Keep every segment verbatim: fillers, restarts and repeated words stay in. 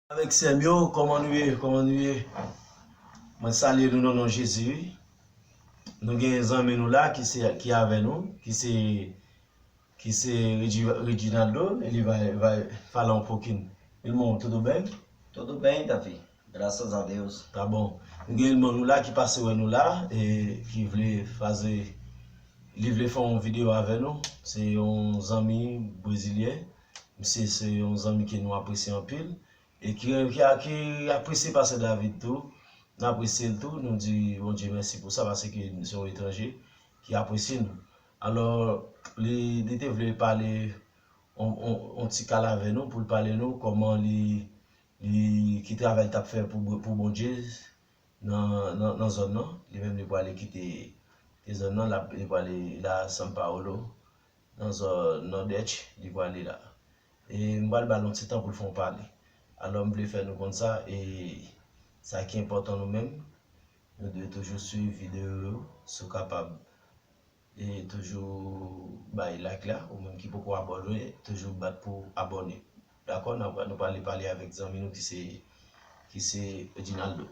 Avèk sè m yo, kòman nou ye? Kòman nou ye? Mwen salye nou nan non Jezi, wi. Nou gen zanmi nou la ki se, ki avè nou, ki se, ki se Regi-, Reginaldo, e li va, va fala un pouquinho. Irmão, tudo bem? Tudo bem, Davi. Graças a Deus. Tá bom. Nou gen irmão nou la ki pase wè nou la, e ki vle faze, li vle fè yon videyo avè nou. Se yon zanmi brezilyen. Misye se yon zanmi ke nou apresye anpil. E ki, ki, ki apresye pastè David tou. Nou apresye l tou. Nou di Bondye mèsi pou sa, paske se yon etranje ki apresye nou. Alò, li, li te vle pale on, on, on ti kal avè nou, pou l pale nou kòman li, li, ki travay l t ap fè pou, pou Bondye nan, nan, nan zòn nan. Li menm, li prale kite, kite zòn nan, l ap, li prale la São Paulo, nan zòn Nòdès, li prale la. E m pral ba l yon ti tan pou l fè yon pale. Alò, m vle fè nou konn sa, e sa ki enpòtan nou menm, nou dwe toujou swiv videyo yo, si w kapab. E toujou bay like la, ou menm ki poko abòne, toujou bat pou abòne. Dakò, nou, nou prale pale avèk zanmi nou ki se, ki se Edinaldo.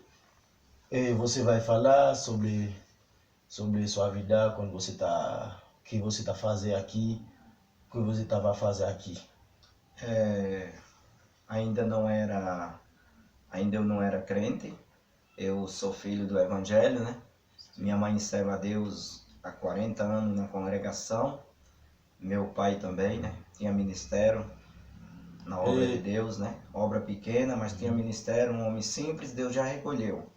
E você vai falar sobre, sobre sua vida quando você tá, que você tá fazer aqui, que você tava fazer aqui. É, ainda não era, ainda eu não era crente, eu sou filho do Evangelho, né? Minha mãe serve a Deus há quarenta anos na congregação. Meu pai também, né? Tinha ministério na obra de Deus, né? Obra pequena, mas tinha ministério, um homem simples, Deus já recolheu.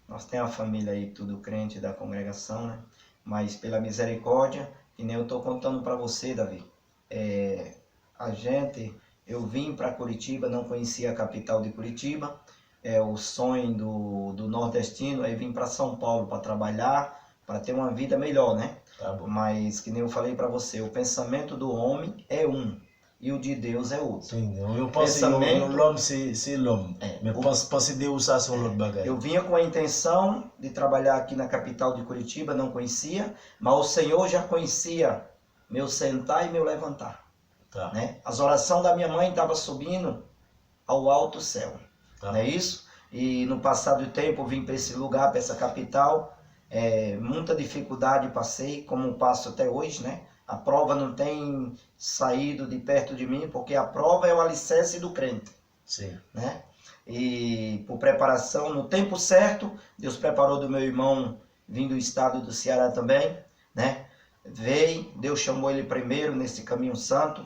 Nós temos a família aí, tudo crente da congregação, né? Mas pela misericórdia, que nem eu tô contando para você, Davi. É, a gente, eu vim para Curitiba, não conhecia a capital de Curitiba. É o sonho do, do nordestino é vir para São Paulo para trabalhar, para ter uma vida melhor, né? Tá bom. Mas, que nem eu falei para você, o pensamento do homem é um e o de Deus é outro. Sim, eu, eu penso, eu, pensamento, eu, lòm se, se lòm. É, men o, panse, panse de ou sa se yon lòt bagay. Eu vinha com a intenção de trabalhar aqui na capital de Curitiba, não conhecia, mas o Senhor já conhecia meu sentar e meu levantar. Tá. Né? As orações da minha mãe estavam subindo ao alto céu. Tá. Não é isso? E no passar do tempo vim para esse lugar, para essa capital, é, muita dificuldade passei, como passo até hoje, né? A prova não tem saído de perto de mim, porque a prova é o alicerce do crente. Sim. Né? E por preparação, no tempo certo, Deus preparou do meu irmão, vindo do estado do Ceará também, né? Veio, Deus chamou ele primeiro nesse caminho santo.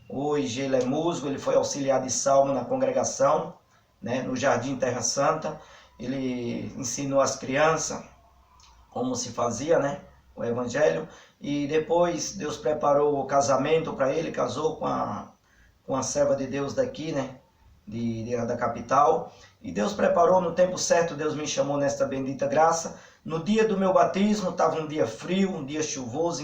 Hoje ele é músico, ele foi auxiliar de salmo na congregação, né, no Jardim Terra Santa. Ele ensinou as crianças como se fazia, né, o evangelho. E depois Deus preparou o casamento para ele, casou com a, com a serva de Deus daqui, né, de, de, da capital. E Deus preparou no tempo certo, Deus me chamou nesta bendita graça. No dia do meu batismo, estava um dia frio, um dia chuvoso,